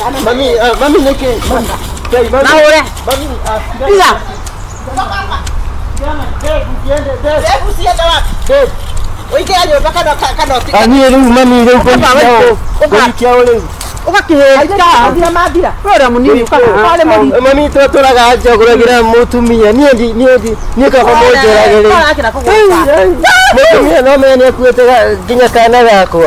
Mami, mami nĩkĩ? Mami, Kai, mami. Na ure. Mami, Tiga. Hebu sienda wapi? Ũingĩra nyũmba kana kana Ah, niĩ rĩu mami rĩu Ũka, ũka. kũhikia ũ rĩu? Ũgakĩhĩka. Mathira mathira. We ũrĩa mũnini ũkaga. Mami twatũraga njagũragĩra mũtumia niĩ ndi niĩ ndi niĩ kaba mũnjũragĩre Ũrakĩra kũgũra. mũtumia no menya nĩakuĩte nginya kana gakwa.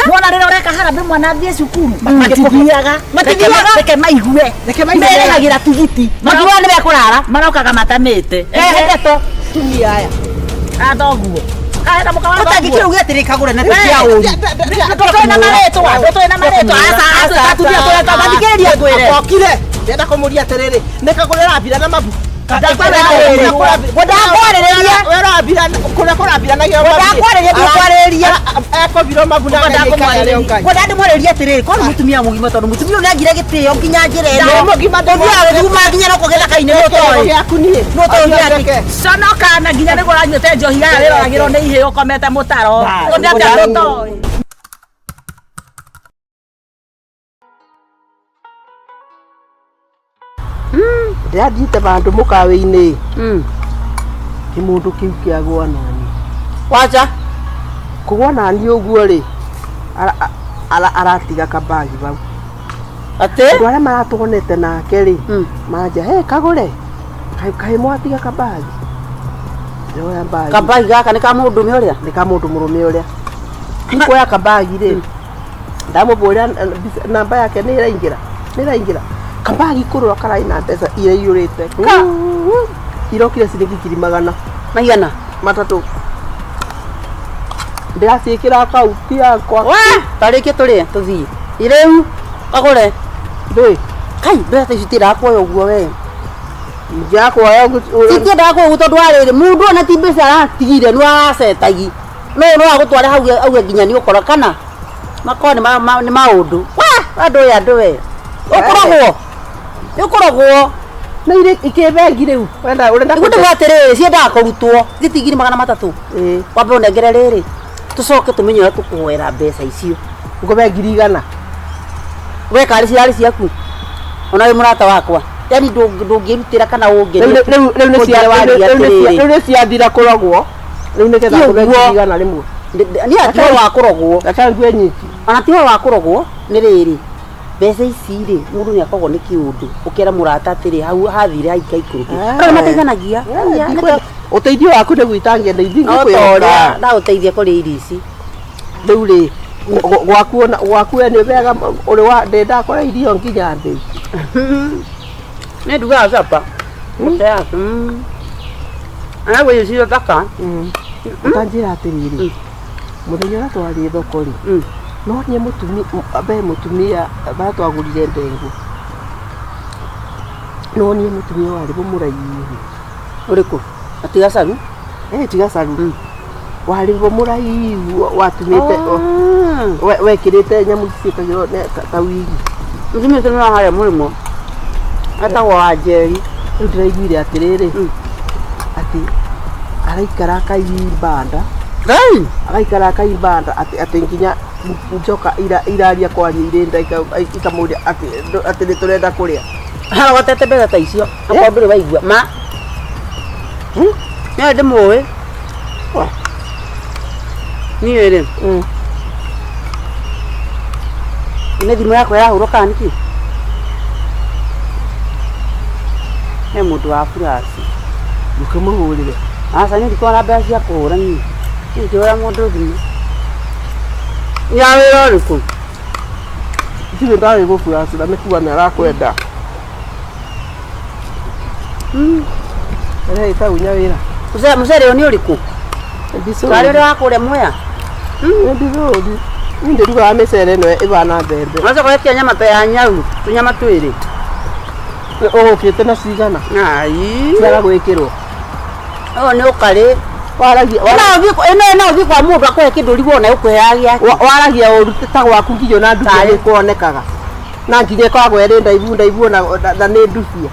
Mwana rĩrĩa ũreka harambĩ mwana athiĩ cukuru matithiaga matithiaga reke maigue Reke maigue. merehagĩra tigiti Makiuga nĩ mekũrara. marokaga matamĩte Ehe ndeto. Tumia aya. athoguo kahena mũka wa thoguo Ũtangĩkĩrauga atĩrĩ kagũre na tia ũru. Ndũtũĩ na marĩtwa ndũtũĩ na marĩtwa aca aca atumia tũrĩa twathikĩrĩria ngwĩre Okire. Ndĩrenda kũmũria atĩrĩrĩ, nĩ kagũrĩra mbira na mabu. Ndakwarĩrĩria. Kũrĩa kũrambiranagia Ndakwarĩrĩria ndikwarĩrĩria. Ekobirwo mabu na Kwenda ndĩmwarĩrie atĩrĩrĩ korwo mũtumia mũgima tondũ mũtumia ũyũ nĩangire gĩtĩo nginya njĩra ĩno Nĩ mũgima ũthiaga gũthuma nginya no kũgĩthaka-inĩ nĩũtoĩ gĩaku niĩ. Nĩũtoĩ gĩake. conoka na nginya nĩguo ũranyuĩte njohi aya wĩroragĩrwo nĩ ihĩĩ ũkomete mũtaro nĩ atĩa ndũtoĩ. Ndĩrathiĩte vandũ mũkawa-inĩ kĩmũndũ kĩu kĩagũa nani. Wacha. Kũgũa nani ũguo rĩ, aratiga kabagi vau. Atĩ Andũ arĩa maratuonete nake rĩ, manja he kagũre kaĩ mwatiga kabagi. Ndĩroya mbagi. Kabagi gaka nĩ ka mũndũme ũrĩa? Nĩ ka mũndũ mũrũme ũrĩa. Nikuoya kabagi rĩ, ndamũbũrĩra namba yake nĩ ĩraingĩra nĩ ĩraingĩra kabagi kũrora kararĩ na mbeca iraiyũrĩte ka irokire ciringi ngiri magana Maigana? matatũ ndĩraciĩkĩra akaunti yakwa. Wa tarĩkie tũrĩe tũthiĩ. Rĩu kagũre. Ndĩ Kai mbeca ici itiendaga kuoya ũguo we. njakuoya. Itiendaga kuoya ũguo tondũ wa rĩrĩ mũndũ ona ti mbeca aratigire nĩ aracetagi. No no agũtware hau auge nginya nĩ ũkora kana makorwo nĩ maũndũ. Wa andũ aya andũ we. Ũkũrogwo. Nĩ ũkũrogwo. Na irĩ ikĩ bengi rĩu wenda ũrenda. Nĩguo ndĩmwĩre atĩrĩrĩ ciendaga kũrutwo thiti 300,000. Wambe ũnengere rĩrĩ tũcoke tũmenye ũrĩa tũkũhoera mbeca icio. Ngũbe 100,000. We karĩ cirarĩ ciaku ona wĩ mũrata wakwa yani ndũngĩrutĩra kana ũngerie. Rĩu nĩ atĩrĩrĩ rĩu nĩ ciathira kũrogwo rĩu nĩgetha ngũbe 100,000 rĩmwe. Niĩ ati ũhoro wa kũrogwo. Reke ngue nyiki. Ona ti ũhoro wa kũrogwo nĩ rĩrĩ mbeca ici rĩ mũndũ nĩ akoragwo nĩ kĩũndũ ũkera mũrata atĩrĩ hau hathire haikaikũrũke arĩa mateithanagia. Ũteithio waku nĩ gwĩtangia na ithuĩ No ta ũrĩa ndagũteithia kũrĩa irio ici. Rĩu rĩ gwaku gwaku we nĩ wega ũrĩ wa ndĩ ndakora irio nginya thĩ. Nĩ ndugaga capa anaguo irio cio thaka. Ũtanjĩra atĩrĩrĩ, mũthenya ũrĩa twarĩ thoko rĩ, no niĩ mũtumia be mũtumia barĩa twagũrire ndengũ, no niĩ mũtumia warĩ mũraihu. Ũrĩkũ? Atiga caru? Tiga caru. Warĩ mũraihu watumĩte wekĩrĩte nyamũ ici ciĩkagĩrwo ta wigi. Mũtumia ũcio nĩ wa harĩa mũrĩmo etagwo Wanjeri. Rĩu ndĩraiguire atĩrĩrĩ atĩ araikara akaimba nda. Ngai! Agaikara akaimba nda atĩ nginya njoka iraria kwaria irĩ nda ikamũria atĩ nĩ tũrenda kũrĩa. Arogotete mbeca ta icio akorwo ndũrĩ waigua ma nĩ ndĩmũĩ niĩ rĩ nĩ thimũ yakwa ĩrahũrwo kana nĩkĩ? He mũndũ wa furaci. Ũkĩmũhũrĩre? Aca niĩ ndikoragwo na mbeca cia kũhũra niĩ. Niĩ ndingĩhũra mũndũ thimũ. Nĩ ya wĩra ũrĩkũ? Ndirĩ ndarĩ gũburacĩra nĩ kuga nĩ arakwenda. Ĩrĩa ĩtagwo nyawĩra. Mũcere ũyũ nĩ ũrĩkũ? Tarĩ ũrĩa wa kũrĩa Mwea? Ndicũĩ. Niĩ ndĩrugaga mĩcere ĩno ĩbana mbembe. Ũgacoka ũgetia nyama ta ya nyau, tũnyama twĩrĩ. Ũgũkĩte na cigana? Ai. Ciaga gwĩkĩrwo. Ũyũ nĩ ũkarĩ. Waragia Ĩno no ũthiĩ kwa mũndũ akũhe kĩndũ ũrigwo ona ũkũheaga gĩake. Waragia ũru ta gwaku nginya ona ndubia nĩ kuonekaga. Na nginya ĩkoragwo ĩrĩ ndaibu ndaibu na nĩ ndubia.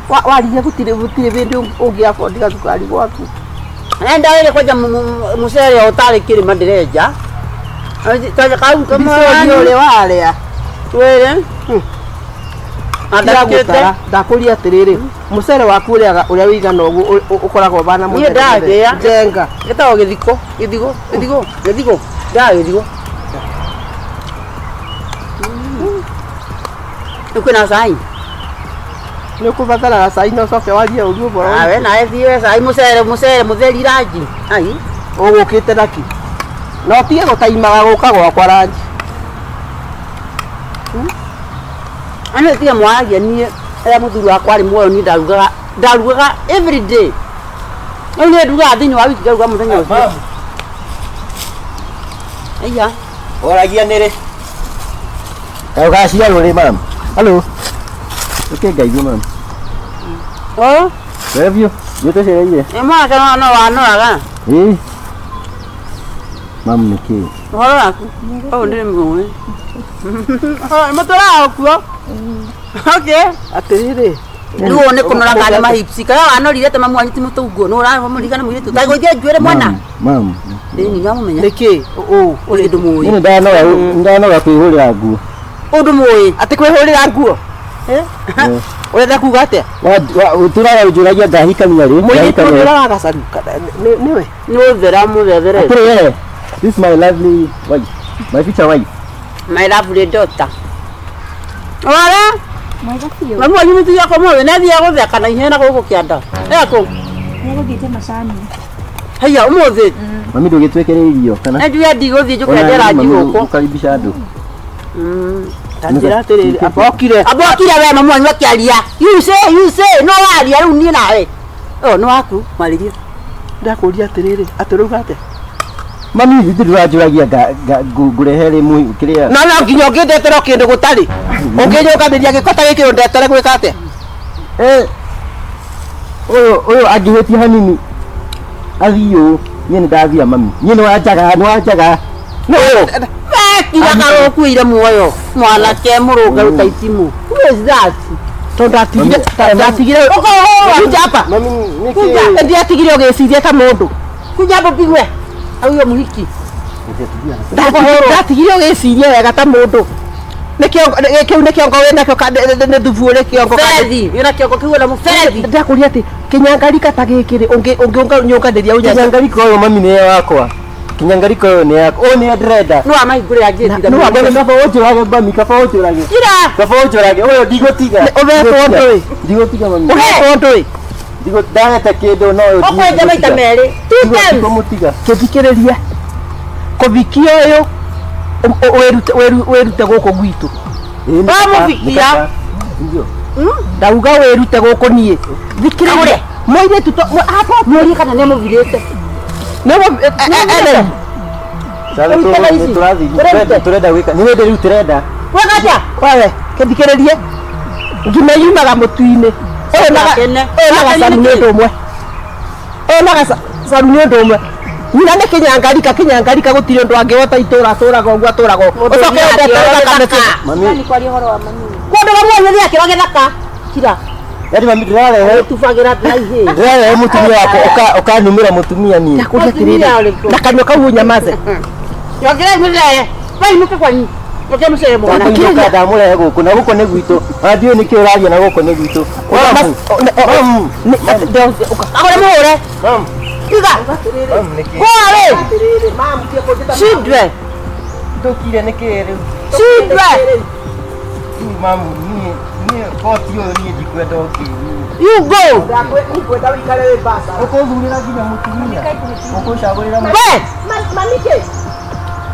Waririe gũtirĩ gũtirĩ hĩndĩ ũngĩ afford gacukari gwaku. Enda wĩrĩ kwenja mũcere o ũtarĩ kĩrĩma ndĩrenja. Ndicũĩ ũrĩa warĩa. Twĩre. Andakĩte. Ndagũtara ndakũria atĩrĩrĩ, mũcere waku ũrĩaga ũrĩa wĩigana ũguo ũkoragwo bana Niĩ mũthere ndagĩa. njenga. Gĩtagwo gĩthiko, gĩthigo, gĩthigo, gĩthigo. Ndaga gĩthigo. Rĩu kwĩna cai. Nĩ ũkũbataraga cai na ũcoke warie ũru ũboro. Awe nawe thiĩ cai mũcere mũcere mũtheri ranji. Ai. Ũgũkĩte naki na ũtige gũtaimaga gũka gwakwa ranji. Ani tiga mwaragia niĩ rĩrĩa mũthuri wakwa arĩ muoyo niĩ ndarugaga ndarugaga every day. Rĩu niĩ ndugaga thĩinĩ wa wiki ngaruga mũthenya ũcio. Aya. Oragia nĩ rĩ? Ũgaciarwo rĩ mam? Hello. Ũke ngaigue mam. Oh, Wega biũ. Nĩ tũcereire. nĩ mwanake no no wanoraga. Ĩĩ. Mam nĩ kĩĩ? Ũhoro waku? Ũũ ndĩrĩ mũĩ. Mũtũraga kuo. Okay. Atĩrĩrĩ. Rĩu ũyũ nĩ kũnora kana mahipsi kana wanorire ta mamu wanyu ti mũtũnguo nĩ ũramũririkana mũirĩtu tagũithia njuĩrĩ mwana. Mam. Ĩĩ nĩ ndamũmenya. Nĩkĩ ũ Ũrĩ ndũmũĩ. Niĩ ndanoga ndanoga kwĩhũrĩra nguo. Ũndũ mũĩ. Atĩ kwĩhũrĩra nguo ũrenda kuga atĩa? Ũtũraga ũnjũragia ngahikania rĩ? Mũirĩtu Ngahikania rĩ? ũrĩa wa gacaru nĩwe. Nĩ ũthera mũthethere. Atĩrĩ we, this is my lovely wife, my future wife. My lovely daughter. Wara? Mwega biũ. Mamu wanyu mũtumia kwa mũthĩ nĩ athiaga gũtheka na ihenya na gũkũ kĩanda. Ekũ? Nĩegũthiĩte macani. Haiya ũmũthĩ. Mami ndũgĩtwĩkĩre irio kana? Nĩ njuge ndigũthiĩ njũke Ona ndera mami gũkũ. ũkaribisha andũ. Ta njĩra atĩrĩrĩ, amba okire. Amba okire we mamu wanyu akĩaria. You say, you say, no waria rĩu niĩ nawe. Oh, nĩ waku, mwarĩrie. Ndakũria atĩrĩrĩ, atĩ ũrauga atĩa? Mami ithuĩ ndũranjũragia ngũrehe rĩ kĩrĩa. No no nginya ũngĩndetera o kĩndũ gũtarĩ. Ũngĩnyũnganĩria gĩko ta gĩkĩ ũndetere gwĩka atĩa? Eh, ũyũ ũyũ angĩhĩtia hanini athiĩ ũũ niĩ nĩ ndathira mami niĩ nĩ wanjaga nĩ wanjaga. Nĩ ũyũ. Wekira karũkuire muoyo. Mwanake mũrũngarũ ta itimũ. Who is that? Tondũ ndatigire ndatigire kuja hapa. Mami nĩkĩ? Ndiatigire ũgĩciria ta mũndũ. Kuja hapo pigwe. Au huyo mũhiki. Ndatigire ũgĩciria wega ta mũndũ. Nĩ kĩongo kĩu nĩ kĩongo wĩnakĩo nĩ thubu ũrĩ kĩongo Fethi, wĩna kĩongo kĩu na mũbethi. Ndakũria atĩ kĩnyangarika ta gĩkĩ rĩ ũngĩnyũnganĩria ũnya Kinyangariko ũyũ mami nĩ wakwa. Kinyangariko ũyũ nĩ yakwa. Ũyũ nĩwe ndĩrenda. No amahingũrĩra ngĩti. Nĩ wakwa kaba ũnjũrage mami kaba ũnjũrage. Kira. Kaba ũnjũrage ũyũ ndigũtiga. Ũretwo ndũĩ. Ndigũtiga mami. Ũretwo ndũĩ. Ndigo ndarete kĩndũ no ũyũ Ũkwenja maita merĩ. Two times. ndigũmũtiga. Kĩthikĩrĩrie kũbikia ũyũ wĩrute gũkũ gwitũ. Wamũbikia. Ndauga wĩrute gũkũ niĩ. Thikĩrĩria mũirĩtu to hapo Mũrie kana nĩ amũvirĩte. nĩ Tũrenda gwĩka nĩ hĩndĩ rĩu tũrenda. Weka atĩa? Wewe kĩthikĩrĩrie ngima yumaga mũtu-inĩ ũyũ na Akene. ũyũ na gacaru nĩ ũndũ ũmwe ũyũ na gacaru nĩ ũndũ ũmwe nyina nĩ kĩnyangarika kĩnyangarika gũtirĩ ũndũ angĩhota itũra atũraga ũguo atũraga ũguo ũcoke ũndetere thakame Mami Nĩ kwaria ũhoro wa mami. Kũndũ mamwe nĩ akĩro gĩthaka. Kira. yaani mami ndĩrarehe Tubagĩra ndĩraihĩ. ndĩrarehe mũtumia wakwa ũkanumĩra mũtumia niĩ. Ndakũria atĩrĩrĩ na kanua kau ũnyamaze. Yongerei mũcere. Wainũke kwanyu. Yongere mũcere mwana. Ndamũinũka ndamũrehe gũkũ na gũkũ nĩ gwitũ. Ona ndiũĩ nĩkĩ ũraria na gũkũ nĩ gwitũ. Agũre mũhũre. Tiga. Kũa rĩ. Children. Ndũkire nĩkĩ rĩu? Children. Rĩu mamu niĩ niĩ koti ũyũ niĩ ndikwenda ũkĩ. You go. Ũkũthurĩra nginya mũtumia. Ũkũcagũrĩra mũtumia. We.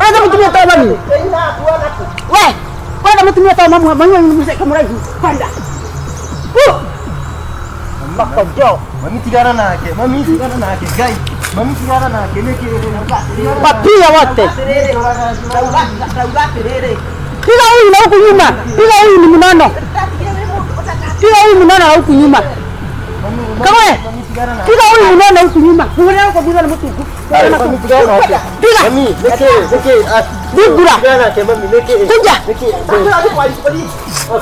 Ũrenda mũtumia ta mami. We. Ũrenda mũtumia ta mamu. Mami wanyu nĩ mũceke mũraihu. Kwenda. Makojo. Mami tigana nake. Mami tigana nake. Ngai. Mami tigana nake nĩkĩ rĩu? Wapia wote. Piga huyu na huku nyuma. Piga huyu ni mnono. Piga huyu mnono na huku nyuma. Kawe. Piga huyu mnono huku nyuma. Muone huko bila na mtu. Mami tigana nake. Piga. Mami nĩkĩ nĩkĩ? Thingura. Tigana nake mami nĩkĩ? Kuja. Nĩkĩ?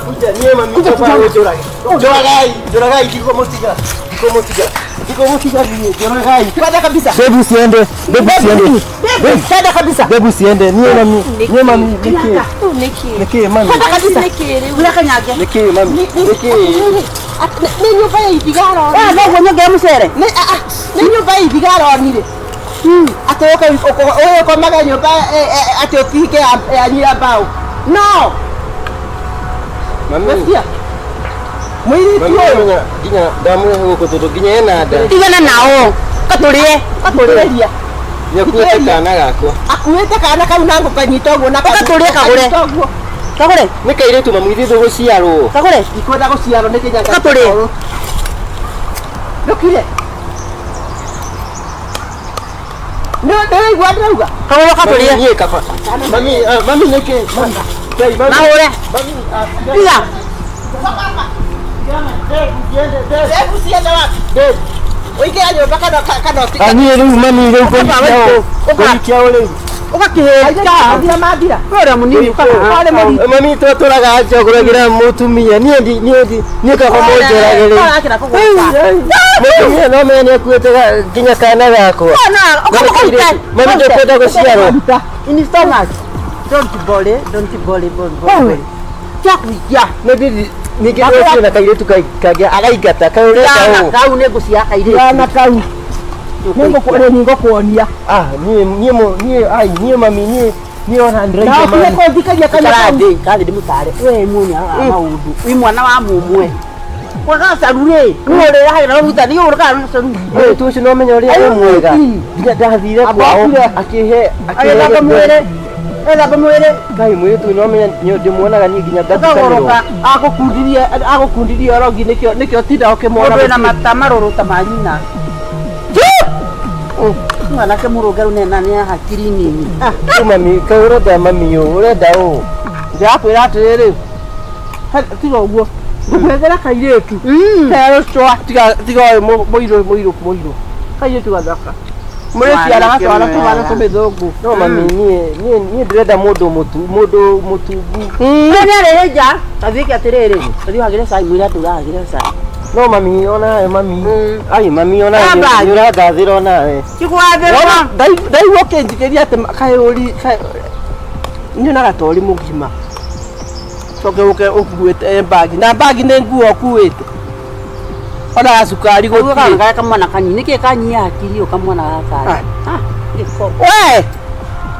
Kuja niĩ mami kaba ũnjũrage. Njũragai, njũragai ndigũmũtiga. Ndikũmũtiga. Ndikũmũtiga niĩ. Njorogai. Kwenda kabisa. Babe usiende. Babe usiende. Babe Kwenda kabisa. Babe usiende. Niĩ mami. Niĩ mami nĩkĩ? Nĩkĩ? Nĩkĩ mami? Kwenda kabisa. Nĩkĩ rĩu? Ura kanyage. Nĩkĩ mami? Nĩkĩ? Nĩ nyũmba ya ithigaro. Ah, no guo nyongere mucere. Nĩ ah, ah, nĩ nyũmba ya ithigaro nire. Atĩ ũke ũkomage nyũmba atĩ ũtinge ya nyira mbaũ. No. Mami. Wesikia? Mũirĩtu Mami ũyũ. nginya nginya ndamũrehe gũkũ tondũ nginya ena nda. Tigana nao. Katurie. Gatũrĩria. Nĩakuĩte kana gakwa. Akuĩte kana kau na ngũkanyita ũguo na Ũgatũrie kagũre. kanyita ũguo. Kagure. Nĩ kairĩtu mami ithuĩ tũgũciarwo. Kagure. Ndikwenda gũciarwo nĩ kĩnyanga. Gatũrĩe. Ndũkire. Nĩ nĩũraigua ndĩrauga? Kagure katurie. Mami niĩ kaba. Mami ah, mami nĩkĩ? Mami. Ngai, mami. Mahũre. Mami. ah, Tiga. Hebu ciende wapi? Ũingĩra nyũmba kana kana ũtige. Ah, niĩ rĩu mami rĩu ngũikia ũ. Ngũikia ũ rĩu. Ũgakĩhĩta. Mathira mathira. Ũrĩa mũnini ũkaha. Mami twatũraga njogoragĩra mũtumia niĩ ndi niĩ ndi niĩ kaba mũnjoragĩre. Ũrakĩra kũgũta. Mũtumia no menya nĩakuĩte nginya kana gakwa. Ona, ũkamũkũruta. Mami ndũkwenda gũciarwo. In stomach. Don't worry, don't worry, don't worry. Chakuikia. Nĩ ndĩ ningĩ ndĩreciria na kairĩtu kangĩ againgata kaĩ ũreka Kana ũũ. kau nĩ ngũcia kairĩtu. Kana kau. Nĩ ngũkuonia. Ah, niĩ niĩ niĩ ai niĩ mami niĩ niĩ ona Na ndĩraigua ũtige mami. kũnjikagia kana kau. Karathe, karathe ndĩmũtare. We muone haha maũndũ. Wĩ mwana wa mũmwe. Kwaga caru rĩ, nĩ ũrĩrahagĩra rũruta, nĩ ũrĩkaga caru. Mũirĩtu ũcio no menya ũrĩa wĩ mwega. Nginya ndathire kwao akĩhe Agĩthamba mwĩrĩ. Agĩthamba mwĩrĩ. Ngai mũirĩtu no menya ndĩmuonaga niĩ nginya ngatukanĩrwo. Ũkagũrũka. Agũkundirie agũkundirie orogi nĩkĩo nĩkĩo tinda ũkĩmuona. Mũndũ wĩna mata marũrũ ta ma nyina. Mwanake mũrũngaru nena nĩ hakiri nini. Rĩu mami kaĩ ũrenda mami ũũ ũrenda ũũ. Ndĩrakwĩra atĩrĩrĩ. Tiga ũguo. Ngũkwethera kairĩtu. Kerũ cwa tiga tiga ũyũ mũirũ mũirũ mũirũ. Kairĩtu gathaka. Mũrĩciara gatwara tũmwana tũmĩthũngũ. No mami niĩ niĩ niĩ ndĩrenda mũndũ mũtu mũndũ mũtungu. Nĩ nĩ nja. Athiĩke atĩrĩrĩ, athiĩ ũhagĩre cai mwĩre atĩ ũrahagĩre cai. No mami onawe mami. Ai mami onawe Amba. nĩ ũrangathĩra onawe. Tikwathĩrwo. Ndaigua ũkĩnjikĩria atĩ kaĩ ũri nyonaga ta ũrĩ mũgima. Coke ũke ũkuĩte mbagi na mbagi nĩ nguo ũkuĩte. Ona gacukari Kaguo gũtirĩ. kana gaka kamwana kanini nĩkĩ kanyia hakiri ũyũ kamwana gaka. Ah, gĩko. We!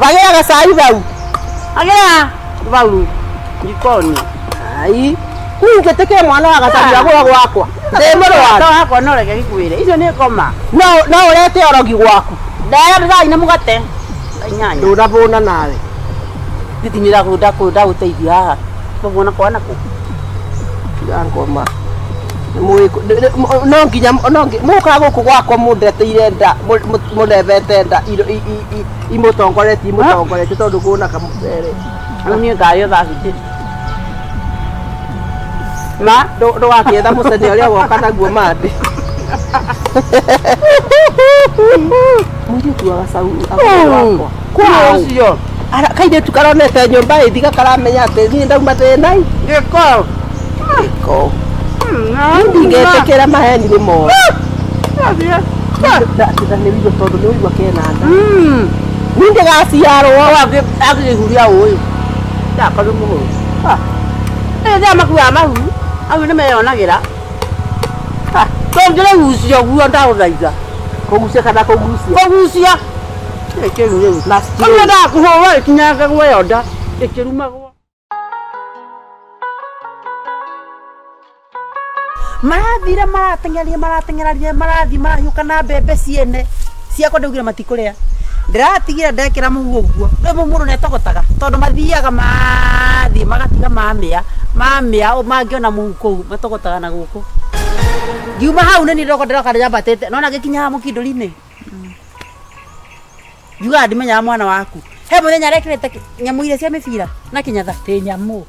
Wagĩra gacai bau. Agĩra bau jikoni. Ai. Ningĩtĩkĩra mwana wa gacai agũra gwakwa. Ndĩ mũrwaru. To hakwa no reke gĩkwĩre. Icio nĩ ngoma. No no ũrete orogi gwaku. Ndaya cai na mũgate. Inyanya. Ndũnabũna nawe. Nditinira ndagũteithia haha. Tũguona kwa nakũ. Tiga ngoma. No nginya no mũkaga gũkũ gwakwa mũndeteire nda mũndebete nda imũtongoretie imũtongoretie tondũ ngũna kamũcere. Rĩu niĩ ngarĩo thaa citi. Ma ndũgakĩetha mũcene ũrĩa woka naguo mandĩ. Mũirĩtu wa gacau agũra gwakwa. Kwa ũcio kairĩtu karonete nyũmba ĩthiga karamenya atĩ niĩ ndauma thĩna-inĩ. Gĩko. Gĩko. Ndingĩtĩkĩra maheni nĩ moru. Ndatĩra nĩ ũigua tondũ nĩ ũigua kena nda. Niĩ ndĩgaciarwo. Akĩhuria ũyũ. Ndakorwo mũhũrũ. Ĩ makuaga mahu. Au nĩ meyonagĩra. Tũngĩrĩgucia ũguo ndagũthaitha. Kũgucia kana kũgucia. Kũgucia. Kĩu rĩu. Na Kamwe ndakũhũra ĩkinyangagwo ĩyo nda ĩkĩrumagwo. Marathire marateng'eria marateng'eraria marathiĩ marahiũka na mbembe ciene ciakwa ndaugire matikũrĩa ndĩratigire ndekĩra mũhu ũguo rĩu mũndũ nĩatogotaga tondũ mathiaga mathiĩ magatiga mamĩa mamĩa mangĩona mũhu kũu matogotaga na gũkũ ngiuma hau nĩ niĩ ndĩroka ndĩroka ndĩambatĩte nona ngĩkinya haha mũkindũri-inĩ ngiugaga ndimenyaga mwana waku he mũthenya arekĩrĩte nyamũ iria cia mĩbira na kĩnyatha Ĩ nyamũ.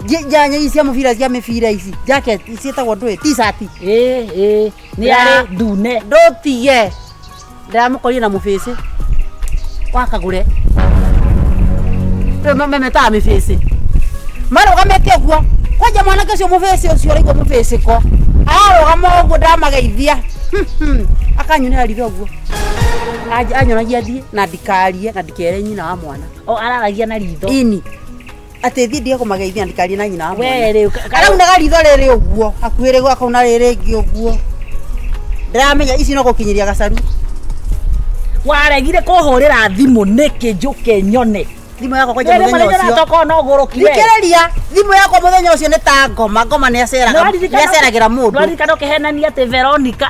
Njanya ici cia mũbira cia mĩbira ici jacket ciĩtagwo ndũĩ t-shirt Ĩ ĩ nĩ yarĩ ndune. ndũtige ndĩramũkorire na mũbĩcĩ wakagũre memetaga mĩbĩcĩ marũgamĩte ũguo kwanja mwanake ũcio mũbĩcĩ ũcio ũraigua mũbĩcĩko Ararũgama ũguo ndamageithia. Akanyunĩra ritho ũguo. Anyonagia thiĩ na ndikarie na ndikere nyina wa mwana. O araragia na ritho. Ini. Atĩ thiĩ ndige kũmageithia na ndikarie na nyina wa mwana. We rĩu Araunaga ritho rĩrĩ ũguo, hakuhĩ rĩguo akauna rĩrĩ rĩngĩ ũguo. Ndĩramenya ici no gũkinyĩria gacaru. Waregire kũhũrĩra thimũ nĩkĩ njũke nyone? Thimũ yakwa kwanja mũthenya ũcio. Tokorwo no ũgũrũki we. Thikĩrĩria, thimũ yakwa mũthenya ũcio nĩ ta ngoma, ngoma nĩ aceraga, nĩ aceragĩra mũndũ. Nĩwaririkana ũkĩhenania atĩ Veronica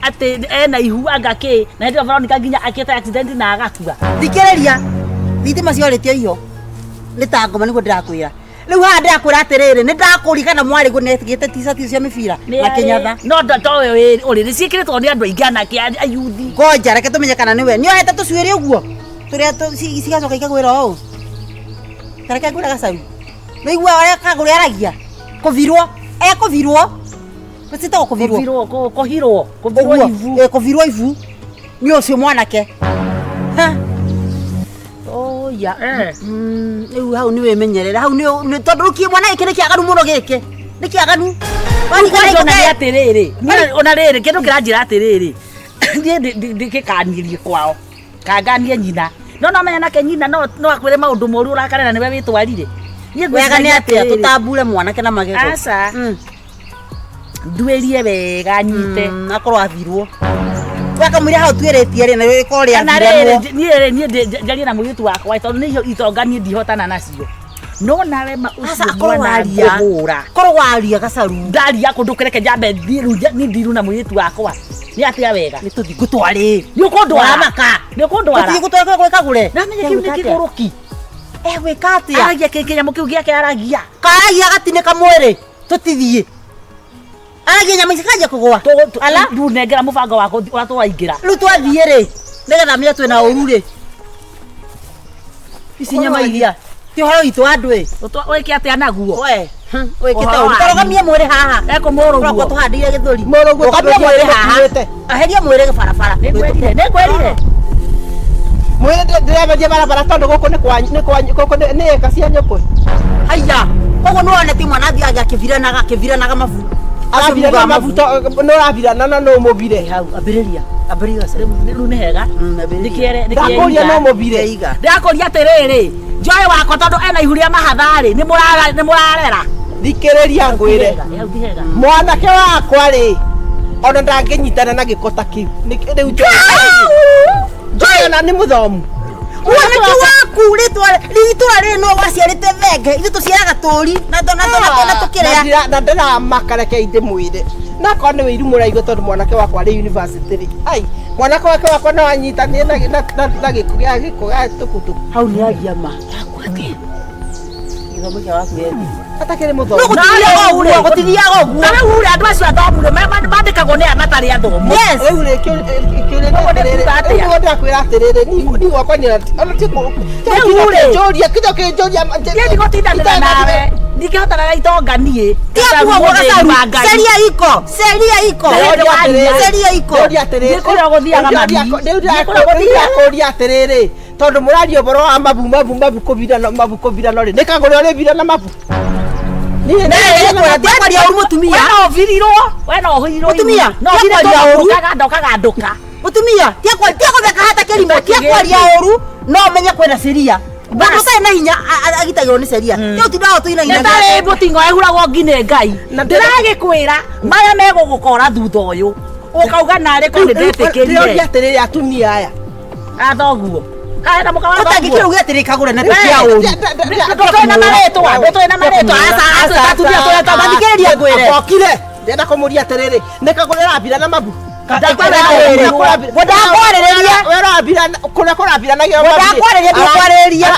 atĩ ena ihu anga kĩ na hĩndĩ ĩyo Veronica nginya akĩte accident na agakua. Thikĩrĩria, thitima ciorĩtio iho nĩ ta ngoma nĩguo ndĩrakwĩra. Rĩu haha ndĩrakwĩra atĩrĩrĩ, nĩ ndakũririkana mwarĩ guo nĩetigĩte t-shirt cia mĩbira na kĩnyatha. No towe ũrĩ nĩ ciĩkĩrĩtwo nĩ andũ aingĩ anake ayuthi. Ngoja reke tũmenye kana nĩwe. Nĩohete tũcuĩrĩ ũguo tũrĩa cigacoka ikagwĩra ũũ. Ta reke ngwĩre gacaru. Nĩũiguaga ũrĩa kagũrĩ aragia? Kũbirwo, ekũbirwo. Ciĩtagwo kũbirwo. Kũbirwo, kũhirwo, kũbirwo Ũguo, ibu. Kũbirwo ibu. Nĩ ũcio mwanake. Ha. Oya. Rĩu hau nĩ wĩmenyerere. Hau nĩ tondũ rĩu kĩ mwana gĩkĩ nĩ kĩaganu mũno gĩkĩ. Nĩ kĩaganu. Kwanja ona nĩ atĩrĩrĩ, ona rĩrĩ kĩndũ kĩranjĩra atĩrĩrĩ, niĩ ndĩgĩkanirie kwao. Kanganie nyina. No no menya nake nyina no akwĩre maũndũ moru ũrakare na nĩwe wĩtwarire. Niĩ Wega nĩ ngwĩciria atĩa atĩrĩrĩ, tũtambure mwanake na magego. Aca. Nduĩrie wega nyite. Akorwo athirwo. Wakamwĩra hau tuĩrĩtie rĩ na rĩkorwo Kana rĩathirwo. rĩrĩ niĩ rĩ niĩ njarie na mũirĩtu wakwa tondũ nĩ itonga niĩ ndihotana nacio. No nawe ma Aca ũcio akorwo mwana waria. ngũhũra. Korwo waria gacaru. Ndaria kũndũ kĩreke njambe thiĩ rĩu niĩ ndiru na mũirĩtu wakwa. Nĩ atĩa wega? Nĩ tũthiĩ ngũtwarĩ. Nĩ ũkũndwara. Ũramaka. Nĩ ũkũndwara. Tũthiĩ gũtwara kũrĩa kagũre. Ndamenya kĩu nĩ kĩgũrũki. Egwĩka atĩa? Aragia kĩ kĩnyamũ kĩu gĩake aragia. Karagia agatinĩka mwĩrĩ. Tũtithiĩ. Aragia nyama ici kanjia kũgũa. Ala. Rĩu nengera mũbango wakwa ũrĩa tũraingĩra. Rĩu twathiĩ rĩ, nĩgetha menye twĩna ũru rĩ. Ici nyama iria. Ti ũhoro witũ andũ ĩ. Wĩke atĩa naguo? We, wĩkĩte Ũhoro ũru. wanyu. Tarũgamie mwĩrĩ haha. Ekũmũrũguo. Ũrokwo tũhandĩire gĩthũri. Mũrũguo Rũgamia tondũ mwĩrĩ haha. nĩũkuĩte. Aheria mwĩrĩ barabara. Nĩngwĩrire, nĩngwĩrire. Mwĩrĩ ndĩremeria barabara tondũ gũkũ nĩ kwanyu, nĩ kwanyu, gũkũ nĩ ĩka cia nyũkwa. Haiya. Koguo nĩwonete mwana athiaga akĩbiranaga, akĩbiranaga mabu. Arabirana mabu nĩ ũrabirana na no ũmũbire. Hau, ambĩrĩria. Ambĩrĩria gacaru. Rĩu nĩ hega. Ambĩrĩria. Nĩkĩere Ndakũria no ũmũbire. Iga. Ndĩrakũria atĩrĩrĩ, njoe wakwa tondũ ena ihu rĩa mahatha-rĩ, nĩ mũrarera. Thikĩrĩria ngwĩre. Hau ti hega. Mwanake wakwa rĩ, ona ndangĩnyitana na gĩko ta kĩu. Rĩu njoe ona nĩ mũthomu. Mwanake waku rĩtwa itũra rĩrĩ no waciarĩte thenge, ithuĩ tũciaraga tũri na tũkĩrĩa. Na ndĩramaka reke ndĩmwĩre. Na akorwo nĩ wĩiru mũraigua tondũ mwanake wakwa arĩ university rĩ. Ai, mwanake wake wakwa no anyitanire na gĩko gĩa gĩko gĩa tukutuku. Hau nĩ aria ma. Gĩthomo kĩa waku gĩethiĩ. Atakĩrĩ No mũthomu. gũtithiaga ũguo, gũtithiaga ũguo. Na rĩu rĩ, andũ acio athomu rĩ, mandĩkagwo nĩ aya matarĩ athomu. Yes. Rĩu rĩ, kĩũria nĩ Ũguo nĩ atĩrĩrĩ, kuuga atĩa? rĩu nĩguo ndĩrakwĩra atĩrĩrĩ, niĩ gwakwa nĩ ona ti Rĩu rĩ. kũnjũria, kĩndũ kĩnjũria, Niĩ ndigũtindanĩra nawe. Ndingĩhotana na itonga niĩ. Tiga kuga ũguo gacaru. Ceria iko, ceria iko. Ceria iko. Ndĩũria atĩrĩrĩ, Nĩ kũrĩa ũgũthiaga mami. Nĩ kũrĩa ũgũthiaga. ndĩrakũria atĩrĩrĩ, tondũ mũraria ũhoro wa mabu mabu mabu kũbirana mabu kũbirana rĩ, nĩ kagũrĩ ũrĩbirana mabu? Niĩ Tiga kwaria ũru mũtumia. We no ũbirirwo, we no ũhirirwo. Mũtumia, no tiga ũbire kwaria ũru. ũkagandũka. Mũtumia, tiga gũtheka hata kĩrimũ, tiga kwaria ũru, no ũmenye kwĩna ceria. Mũndũ ũtarĩ na hinya agitagĩrwo nĩ ceria. Tiga ũtindaga ũtũinaina. Nĩ tarĩ mũting'o ehuragwo ngi nĩ Ngai. Na Ndĩragĩkwĩra marĩa megũgũkora thutha ũyũ ũkauga narĩ korwo nĩ Ndĩroria ndetĩkĩrire. atĩrĩrĩ atumia aya. Athoguo. Kaĩ na mũka wa Ũtangĩkĩra thoguo. uge atĩrĩ kagũre na tia ũru. Ndũtũĩ na marĩtwa, ndũtũĩ na marĩtwa. Aca, aca, atumia tũrĩa Thikĩrĩria ngwĩre. Okire. Ndĩrenda kũmũria atĩrĩrĩ, nĩ kagũrĩ ũrabira na mabu? Ndakwarĩrĩria. Kũrĩa kũrabiranagio Ndakwarĩrĩria, ndikwarĩrĩria.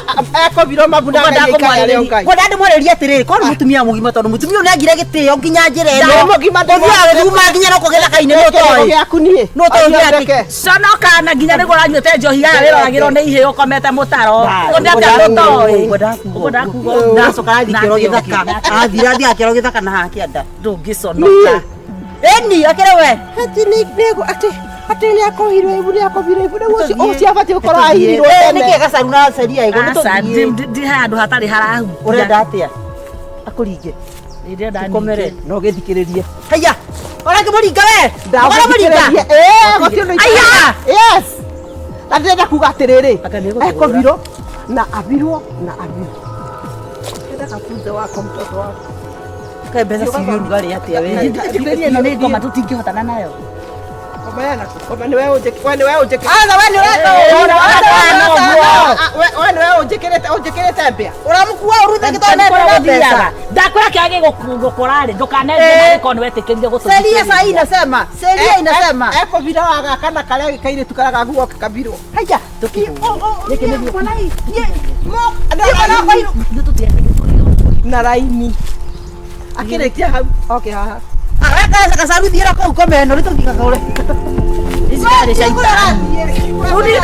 Ekũbirwo mabu na Ngai aikare arĩ o Ngai. Ngwenda ndĩmwarĩrie atĩrĩrĩ, korwo nĩ mũtumia mũgima tondũ mũtumia ũyũ nĩagire gĩtĩo nginya njĩra ĩno. Nĩ mũgima ndĩ- Ũthiaga gĩthuma nginya no kũ gĩthaka-inĩ nĩ ũtoĩ. Gĩaku niĩ. Nĩ ũtoĩ gĩake. Ndeke. Conoka na nginya nĩguo ũranyuĩte njohi ya wĩroragĩrwo nĩ ihĩĩ ũkomete mũtaro. Ũndĩ atĩa ndũtoĩ. Ũguo ndakuga. Ndacoka athiĩ kĩoro gĩthaka. Athire athiĩ akĩoro gĩthaka na haha kĩanda. Ndũngĩconoka. Ĩni akĩrĩ we. Atĩ nĩ atĩ atĩ nĩ akohirwo ibu nĩ akobirwo ibu rĩu ũcio ũcio abatiĩ gũkorwo ahirirwo tene. Nĩkĩ gacaru na ceria ĩgo nĩ Aca, tũthiĩ. ndi handũ hatarĩ harahutia. Ũrenda atĩa? Akũringe. Ndĩrenda Tũkomere. ningĩ. No gĩthikĩrĩrie. Haiya. Ũrakĩmũringa we? Ũramũringa? Aya! Yes. Na ndĩrenda kuga atĩrĩrĩ, Anga nĩegũtũhũra. ekũbirwo na abirwo na abirwo. Enda kafunze wako mtoto wako. Kaĩ mbeca cirĩ ũrugarĩ atĩa we? Njĩkĩrĩrie ĩno nĩ ngoma tũtingĩhotana nayo. Ngoma yana ngoma nĩwe ũnjĩkĩrĩte we nĩwe ũnjĩkĩrĩte. Aca we nĩ ũreka ũru. We nĩwe ũnjĩkĩrĩte ũnjĩkĩrĩte mbĩa. Ũramũkua ũru thĩngĩ tondũ nĩ enda mbeca. Ndakwĩra kĩrĩa gĩgũkora rĩ, ndũkanenje na gĩkorwo nĩ wetĩkĩrire gũtũthikĩrĩria. Sheria saa hii inasema, sheria inasema. Ekũbira wa gaka na karĩa kairĩtu karĩa gaku goke kabirwo. Haya. Na raini. Akĩrĩkia hau oke haha. Araka gacaru thiĩra kũu komeno nĩ tũthiĩ gakũre. Ici ciarĩ caitani. Rĩu niĩ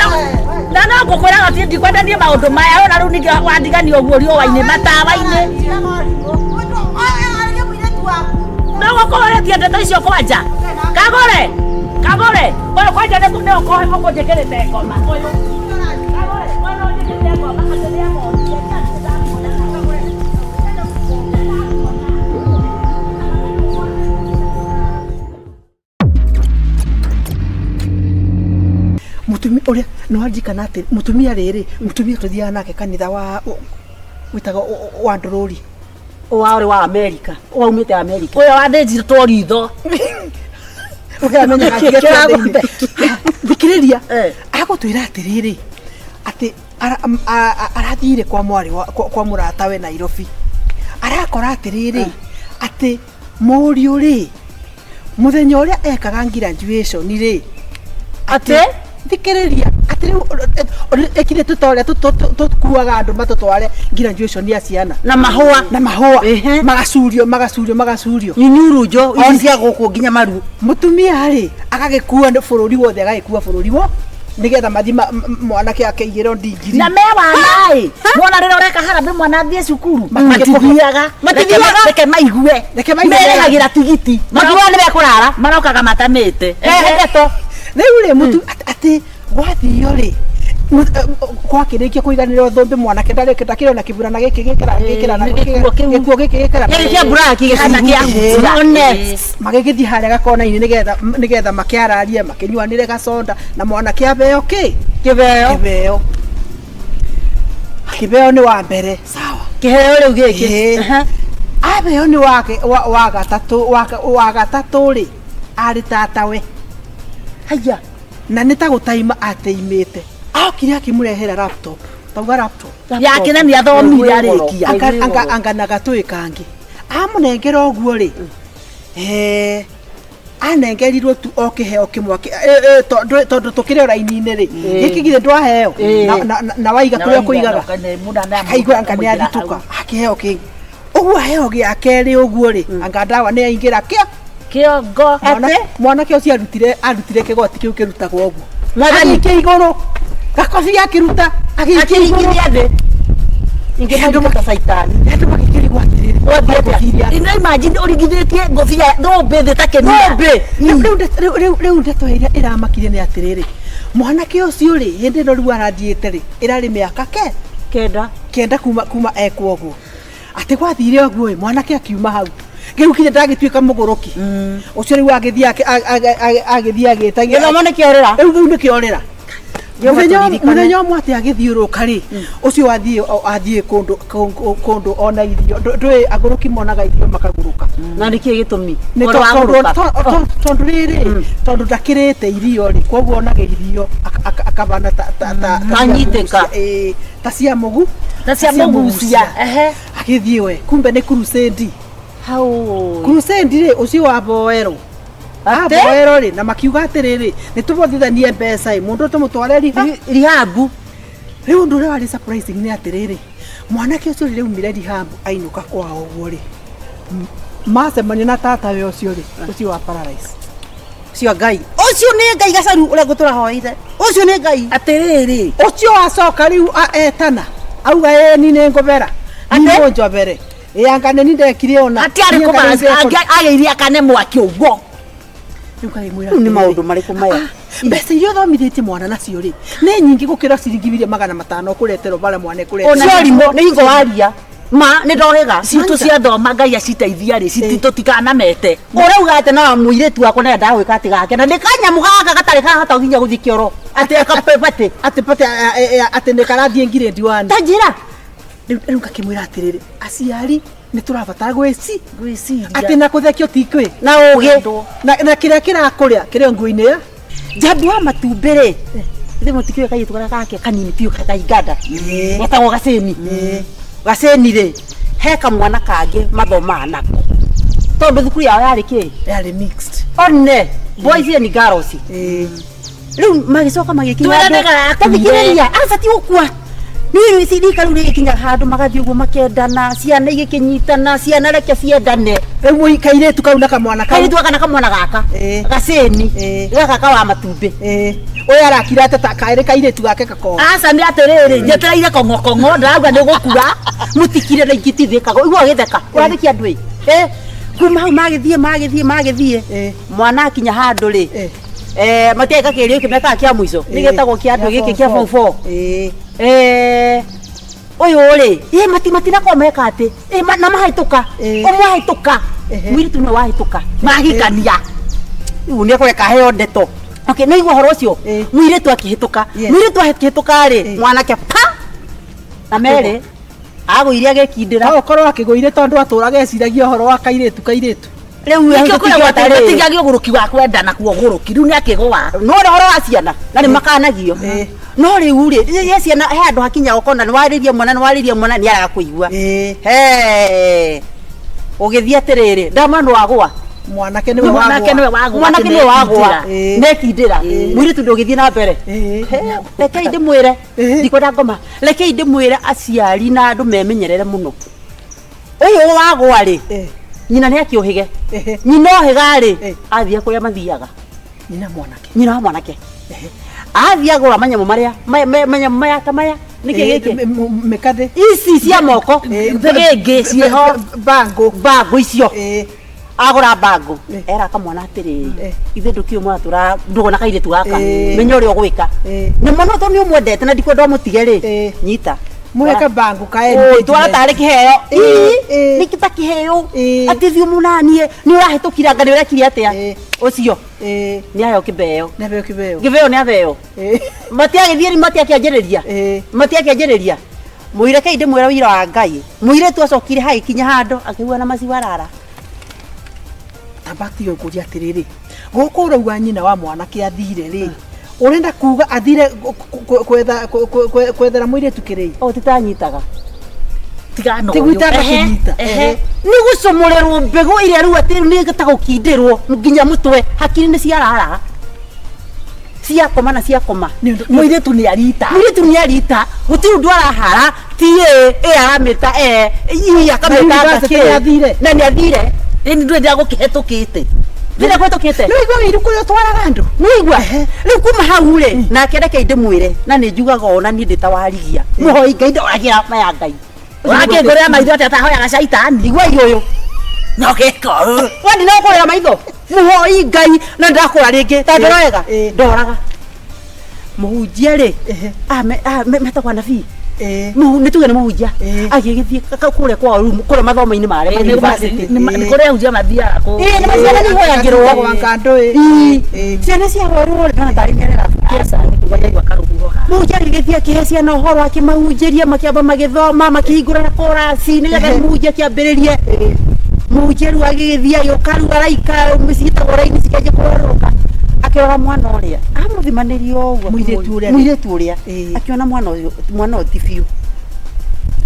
na no ngũkwĩra gũtirĩ ndikwenda niĩ maũndũ maya ona rĩu ningĩ wandigania ũguo riũa-inĩ matawa-inĩ no gũkũhũrĩtie ndeto icio kwanja kagũre kagũre ũyũ kwanja nĩ nĩ ũkũnjĩkĩrĩte ngoma ũyũ kagũre ũyũ nĩ ũnjĩkĩrĩte ngoma atĩ nĩ amonire Mutumia ũrĩa nĩ wanjikana atĩ mutumia rĩrĩ mutumia tũthiaga nake kanitha wa wĩtagwo wa ndũrũri. Wa ũrĩ wa Amerika. Waumĩte Amerika. ũyũ wathĩnjirwo ritho Ũkamenyaga Kĩragũte. thikĩrĩria Eh. agũtwĩra atĩrĩrĩ atĩ arathire kwa mwarĩ kwa mũratawe Nairobi arakora atĩrĩrĩ atĩ mũriũ rĩ mũthenya ũrĩa ekaga graduation rĩ Atĩ? thikĩrĩria atĩ rĩu ĩkire tũta ũrĩa tũkuaga andũ matũtware graduation ya ciana Na mahũa. na mahũa Ehe. magacurio magacurio magacurio Nyunyurunjo ici cia gũkũ nginya maru. mutumia rĩ agagĩkua nĩ bũrũri wothe agagĩkua bũrũri wo nĩgetha mathi mwanake akeigĩrwo ndingiri na me wana-ĩ mwana rĩrĩa ũreka harambĩ mwana athiĩ cukuru matithiaga Matithiaga. reke maigue Reke maigue. merehagĩra tigiti Makiuga nĩ mekũrara. marokaga matamĩte Ehe ndeto. rĩu rĩ mũtu atĩ gwathio rĩ gwakĩrĩkia kũiganĩrwo thũmbĩ mwanake ndakĩrĩ ona kĩburana gĩkĩ gĩkĩra gĩkĩra nĩ gĩkuo kĩu. gĩkuo gĩkĩ gĩkĩra Gĩkĩ kĩa mburaki Kĩhana kĩa gĩcungu. hutia. Next. magĩgĩthiĩ harĩa gakona-inĩ nĩgetha nĩgetha makĩararie makĩnyuanĩre gaconda na mwanake abeo kĩ Kĩheo. kĩheo kĩheo nĩ wa mbere sawa Kĩheo rĩu gĩkĩ. Ĩĩ. Aha. abeo nĩ wake wa gatatũ wa gatatũ rĩ arĩ tatawe Haya. na nĩ ta gũtaima ateimĩte okire akĩmũrehera laptop tauga laptop yake na nĩ athomire arĩkia anga na gatũĩ kangĩ amũnengera ũguo rĩ eh, anengerirwo tu o kĩheo kĩmwe tondũ tũkĩrĩ o raini-inĩ rĩ gĩkĩ githĩ ndwaheo na waiga kũrĩa ũkũigaga akaigua anga nĩ athitũka akĩheo kĩngĩ ũguo aheo gĩa kerĩ ũguo rĩ anga ndawa nĩ aingĩra kĩo kĩongo mwanake ũcio arutire kĩgoti kĩu kĩrutagwo ũguo Mwathani. agĩikia igũrũ gakobi akĩruta agĩikia igũrũ Akĩringithia thĩ. Ingĩmũringithia ta caitani. andũ magĩkĩrigwo atĩrĩrĩ Wathiĩ atĩa? ino imagine ũringithĩtie ngobia thũmbĩ thĩ ta kĩmia Thũmbĩ. Rĩu ndeto ĩrĩa ĩramakirie nĩ atĩrĩrĩ mwanake ũcio rĩ hĩndĩ ĩno rĩu arathiĩte rĩ ĩrarĩ mĩaka ke Kenda. kenda kuma ekwo ũguo atĩ gwathire ũguo ĩ mwanake akiuma hau rĩu kinya ndagĩtuĩka mũgũrũki ũcio rĩu agĩthiĩ agĩthiĩ agĩtagia Gĩthomo nĩ kĩorĩra. rĩu rĩu nĩkĩorĩra Jehova tũririkane. mũthenya ũmwe atĩ agĩthiũrũka rĩ ũcio athiĩ kũndũ kũndũ ona irio ndũĩ agũrũki monaga irio makagũrũka Na nĩkĩĩ gĩtũmi? Nĩ Ũhoro wa gũrũka. tondũ rĩrĩ tondũ ndakĩrĩte irio rĩ koguo onaga irio akabana Kanyitĩka. ta cia mũgu ta cia mũgucia ehe agĩthiĩ we kumbe nĩ crusade Hau. crusade rĩ ũcio wa boero Atĩ? aboero rĩ na makiuga atĩrĩrĩ nĩ tũbothithanie mbeca ĩ mũndũ tũmũtware riha Rihabu. rĩu ũndũ ũrĩa warĩ surprising nĩ atĩrĩrĩ mwanake ũcio rĩrĩa aumire rehab ainũka kwao ũguo rĩ macemania na tatawe ũcio rĩ ũcio wa paralyze Ũcio Ngai. Ũcio nĩ Ngai gacaru ũrĩa ngũtũra hoeire. Ũcio nĩ Ngai. atĩrĩrĩ ũcio acoka rĩu etana auga ĩ ni nĩ ngũbera Atĩ? nĩ njobere ĩ anga nĩ ni ndekire ona atiarĩ Niĩ anga nĩ ndekire- agĩirie akane mwaki ũguo Rĩu ngagĩmwĩra Rĩu nĩ atĩrĩrĩ, maũndũ marĩkũ maya? mbeca iria ũthomithĩtie mwana nacio rĩ nĩ nyingĩ gũkĩra ciringi mirioni 500 ũkũreterwo bara mwana Ona ekũreterwo ũrimũ nĩ hingo waria. Ma nĩ ndohĩga. Citũ ciathoma Ngai aciteithia rĩ, tũtikanamete. Ũrauga atĩ no mũirĩtu wakwa nĩ ndagwĩka atĩ gake na nĩ kanyamũ gaka gatarĩ kahota nginya gũthiĩ kĩoro atĩ akapepatĩ atĩ pate atĩ nĩ karathiĩ ngirĩndi wani. Ta njĩra. Rĩu ngakĩmwĩra atĩrĩrĩ, aciari nĩ tũrabatara gwĩci Gwĩciria. atĩ na kũthekio ti kwĩ Na ũgĩ. Na kĩrĩa kĩrakũrĩa kĩrĩ o nguo-inĩ ya Njambi wa matumbĩ rĩ, ithe mũtikĩũĩ kairĩtu karĩa gake kanini biũ ka Uganda getagwo Gacĩni. Gacĩni rĩ, he kamwana kangĩ mathomaga nako tondũ thukuru yao yarĩ kĩ? Yarĩ mixed. One boys and girls. Rĩu magĩcoka magĩkinya Twĩrane handũ- garakuire. Ta thikĩrĩria, aca ti gũkua. Nĩ rika rĩu rĩgĩkinya handũ magathiĩ ũguo makendana, ciana igĩkĩnyitana, ciana reke ciendane. Rĩu kairĩtu kau na kamwana kau. Kairĩtu gaka na kamwana gaka. Gacĩni. Gaka ka wa matumbĩ. Ũyũ arakira atĩ ta karĩ kairĩtu gake gakoo. Aca nĩ atĩrĩrĩ, njetereire kong'okong'o, ndĩrauga nĩ gũkua. Mũtikire na ingĩtithĩkaga igua gĩtheka ũrathĩkia andũ ĩ. Kuma hau magĩthiĩ magĩthiĩ magĩthiĩ. Mwana akinya handũ rĩ, matiaika kĩgerio gĩkĩ mekaga kĩa mũico nĩ gĩtagwo kĩa andũ gĩkĩ kĩa form four. Ũyũ rĩ, matinakorwo meka atĩ, na mahĩtũka. Ũmwe ahĩtũka. Mũirĩtu nĩwe wahĩtũka. Mahikania. Rĩu nĩ ekũreka aheo ndeto. Okay, nĩ igua ũhoro ũcio. Mũirĩtu akĩhĩtũka. Mũirĩtu akĩhĩtũka rĩ, mwanake pa na merĩ agũire agĩkindĩra. No ũkorwo akĩgũire tondũ atũraga eciragia ũhoro wa kairĩtu kairĩtu. Rĩu Nĩkĩo kwĩragwo atĩ rĩ. gũtigagio ũgũrũki wa kwendana kuo ũgũrũki rĩu nĩ akĩgũa. No ũhoro wa ciana na nĩ makanagio. No rĩu rĩ, rĩrĩa ciana he handũ hakinyaga ũkona nĩ warĩria mwana, nĩ warĩria mwana nĩ araga kũigua. He. Ũgĩthiĩ atĩrĩrĩ, ndamana nĩ wagũa. Mwanake nĩwe Mwanake wagũa. nĩwe wagũa. Mwanake nĩwe wagũa. Nekindĩra. Nekindĩra. Mũirĩtu ndũgĩthiĩ na mbere. Rekei ndĩmwĩre, ndikwenda ngoma. Rekei ndĩmwĩre aciari na andũ memenyerere mũno. Ũyũ wagũa rĩ, nyina nĩ akĩũhĩge. Nyina ohĩga rĩ, athiĩ kũrĩa mathiaga. Nyina mwanake. Nyina wa mwanake. Athiĩ agũra manyamũ marĩa, manyamũ maya ta maya. Nĩkĩ gĩkĩ? Mĩkathĩ. Ici cia moko. Thĩgĩngĩ ciĩho. Bangũ. Bangũ icio. Agũra bangũ. Era kamwana atĩrĩrĩ, ithuĩ ndũkĩũĩ mwana tũra ndũgũ na kairĩtu gaka. Menya ũrĩa ũgwĩka. Nĩ mũno tondũ nĩ ũmwendete na ndikwenda ũmũtige rĩ. Nyita. Mũhe kabangũ ka Oi, twara tarĩ kĩheo. Nĩ ta kĩheo. Atĩ thiĩ ũmũnanie, nĩ ũrahĩtũkire anga nĩ ũrekire atĩa. Ũcio. Nĩ aheo kĩbeo. Nĩ aheo kĩbeo. Kĩbeo nĩ aheo. Matiagĩthiĩ rĩ, matiakĩanjĩrĩria. Matiakĩanjĩrĩria. Mũireke ndĩmwĩra ũira wa Ngai. Mũirĩtu acokire hagĩkinya handũ akĩigua na maciwarara. Tamba tiga ngũria atĩrĩrĩ, gũkũ ũrauga nyina wa mwanake athire rĩ, ũrenda kuga athire kwethera mũirĩtu kĩrĩi? O titanyitaga. Tigana Tiguo itanakĩnyita. Nĩ gũcomorerwo mbegũ ĩrĩa rĩu atĩ nĩ ta gũkindĩrwo nginya mũtwe, hakiri nĩ ciarara. Ciakoma na ciakoma. Mũirĩtu nĩ arita. Mũirĩtu nĩ arita. Gũtirĩ ũndũ arahara, ti ĩ, ĩ aramĩta e, i akamĩta Na university anga kĩ. nĩ athire. Na nĩ athire. Ĩni ndũĩ ndagũkĩhetũkĩte. Ndĩrĩa kũhetũkĩte. Nĩ waigua wĩiru kũrĩa ũtwaraga andũ? Nĩ waigua? Rĩu kuma hau rĩ, nake reke ndĩmwĩre, na nĩ njugaga ona niĩ ndĩ ta warigia. Mũhoi Ngai ndoragĩra maya Ngai. Ũrakĩngũrĩra maitho atĩa atahoyaga caitani? Igua ũyũ. No gĩko. We ndinakũrĩra maitho. Mũhoi Ngai na ndakũra rĩngĩ. Ta ndora wega. Ndoraga. Mũhunjia rĩ, metagwo anabii. Nĩ tuge nĩ mũhunjia. Agĩgĩthiĩ kũrĩa kwao rĩu, kũrĩa mathomo-inĩ marĩa ma university. Nĩ kũrĩa ahunjia mathiaga kũ. Nĩ ma ciana nĩ ihoyagĩrwo. Ciana ciahoerwo rĩ, ndona tarĩ mĩarĩra. Mũhunjia agĩgĩthiĩ akĩhe ciana ũhoro, akĩmahunjĩria, makĩamba magĩthoma, makĩhingũra korasi, nĩgetha mũhunjia akĩambĩrĩrie. Mũhunjia rĩu agĩgĩthiĩ agĩũka rĩu araika, ciĩtagwo raini cikĩanjia kũgarũrũka. Akĩrora mwana ũrĩa, amũthimanĩria ũguo. Mũirĩtu ũrĩa. Mũirĩtu ũrĩa. Akĩona mwana ũyũ, mwana ũyũ ti biũ.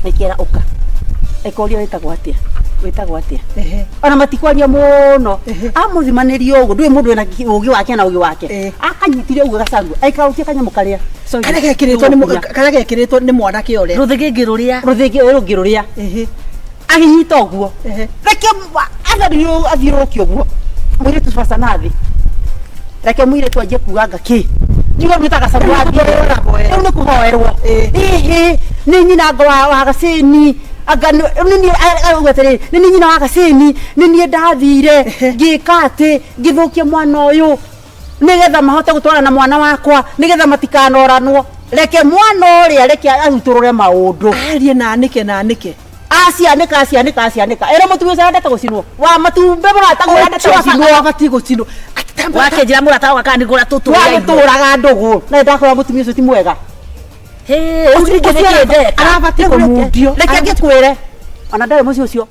Akĩra ũka. Akĩũria wĩtagwo atĩa? Wĩtagwo atĩa? Ona matikwaria mũno. Amũthimanĩria ũguo, ndũĩ mũndũ ena ũgĩ wake na ũgĩ wake. Akanyitire ũguo gacarua, aikarutia kanyamũ karĩa. Karĩa gekĩrĩtwo nĩ mwanake ũrĩa. Rũthĩgĩngĩ rũrĩa. Rũthĩgĩ rũngĩ rũrĩa. Agĩnyita ũguo. Reke athiũrũrũke ũguo. Mũirĩtu baca na thĩ. Reke mũirĩtu anjie kuga anga kĩ. Njuga rĩu ta gacaru athiĩ. Rĩu nĩ kũhoerwo. Ĩhĩ, nĩ nyina anga wa Gacĩni. Anga nĩ niĩ auga atĩrĩrĩ, nĩ niĩ nyina wa Gacĩni, nĩ niĩ ndathire, ngĩka atĩ, ngĩthũkia mwana ũyũ. Nĩgetha mahote gũtwarana na mwana wakwa, nĩgetha matikanoranwo. Reke mwana ũrĩa, reke arutũrũre maũndũ. Arie na anĩke na anĩke. Acianĩka, acianĩka, acianĩka. Ĩra mũtumia ũcio arendete gũcinwo. Wa matumbĩ mũrataguo arendete gũcinwo. Abatiĩ gũcinwo. Wakĩnjĩra mũrata wakwa kana nĩngũra tũtũ. Twagĩtũraga ndũgũ. Na nĩndakora mũtumia ũcio ti mwega. Rĩu ningĩ nĩkĩ ndeka? Arabatiĩ kũmundio. Reke ngĩkwĩre. Ona ndarĩ mũciĩ ũcio.